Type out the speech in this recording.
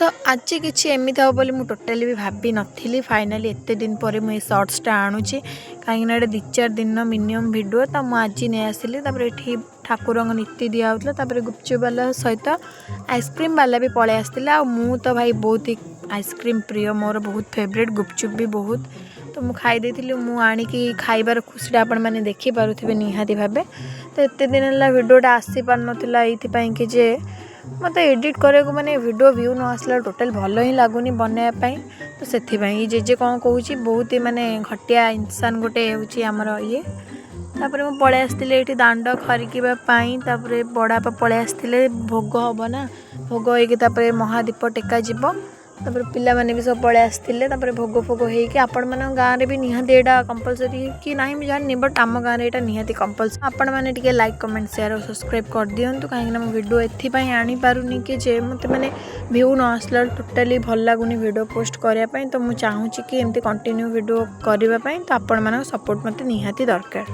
ତ ଆଜି କିଛି ଏମିତି ହେବ ବୋଲି ମୁଁ ଟୋଟାଲି ବି ଭାବିନଥିଲି। ଫାଇନାଲି ଏତେ ଦିନ ପରେ ମୁଁ ଏଇ ସର୍ଟସଟା ଆଣୁଛି, କାହିଁକିନା ଏଇଟା 2-4 ଦିନ ମିନିମମ୍ ଭିଡ଼ିଓ। ତ ମୁଁ ଆଜି ନେଇ ଆସିଲି। ତାପରେ ଏଠି ଠାକୁରଙ୍କ ନୀତି ଦିଆହେଉଥିଲା। ତାପରେ ଗୁପଚୁପ୍ ବାଲା ସହିତ ଆଇସ୍କ୍ରିମ୍ ବାଲା ବି ପଳେଇ ଆସିଥିଲା। ଆଉ ମୁଁ ତ ଭାଇ ବହୁତ ହି ଆଇସ୍କ୍ରିମ୍ ପ୍ରିୟ, ମୋର ବହୁତ ଫେଭରେଟ୍, ଗୁପଚୁପ୍ ବି ବହୁତ। ତ ମୁଁ ଖାଇ ଦେଇଥିଲି। ମୁଁ ଆଣିକି ଖାଇବାର ଖୁସିଟା ଆପଣମାନେ ଦେଖିପାରୁଥିବେ ନିହାତି ଭାବେ। ତ ଏତେ ଦିନ ହେଲା ଭିଡ଼ିଓଟା ଆସିପାରୁନଥିଲା ଏଇଥିପାଇଁ କି ଯେ ମୋତେ ଏଡ଼ିଟ୍ କରିବାକୁ, ମାନେ ଭିଡ଼ିଓ ଭ୍ୟୁ ନ ଆସିଲା, ଟୋଟାଲ୍ ଭଲ ହିଁ ଲାଗୁନି ବନେଇବା ପାଇଁ। ତ ସେଥିପାଇଁ ଏଇ ଜେଜେ କ'ଣ କହୁଛି, ବହୁତ ହି ମାନେ ଘଟିଆ ଇନସାନ ଗୋଟେ ହେଉଛି ଆମର ଇଏ। ତାପରେ ମୁଁ ପଳେଇ ଆସିଥିଲି ଏଇଠି ଦାଣ୍ଡ ଖରିକିବା ପାଇଁ। ତାପରେ ବଡ଼ବାପା ପଳେଇ ଆସିଥିଲେ। ଭୋଗ ହେବ ନା, ଭୋଗ ହେଇକି ତାପରେ ମହାଦୀପ ଟେକା ଯିବ। ତାପରେ ପିଲାମାନେ ବି ସବୁ ପଳେଇ ଆସିଥିଲେ। ତାପରେ ଭୋଗ ଫୋଗ ହେଇକି, ଆପଣମାନଙ୍କ ଗାଁରେ ବି ନିହାତି ଏଇଟା କମ୍ପଲସରି କି ନାହିଁ ମୁଁ ଜାଣିନି, ବଟ୍ ଆମ ଗାଁରେ ଏଇଟା ନିହାତି କମ୍ପଲସରି। ଆପଣମାନେ ଟିକେ ଲାଇକ୍, କମେଣ୍ଟ, ସେୟାର ଆଉ ସବସ୍କ୍ରାଇବ୍ କରିଦିଅନ୍ତୁ, କାହିଁକିନା ମୁଁ ଭିଡ଼ିଓ ଏଥିପାଇଁ ଆଣିପାରୁନି କି ଯେ ମୋତେ ମାନେ ଭ୍ୟୁ ନ ଆସିଲା ଟୋଟାଲି ଭଲ ଲାଗୁନି ଭିଡ଼ିଓ ପୋଷ୍ଟ କରିବା ପାଇଁ। ତ ମୁଁ ଚାହୁଁଛି କି ଏମିତି କଣ୍ଟିନ୍ୟୁ ଭିଡ଼ିଓ କରିବା ପାଇଁ। ତ ଆପଣମାନଙ୍କ ସପୋର୍ଟ ମୋତେ ନିହାତି ଦରକାର।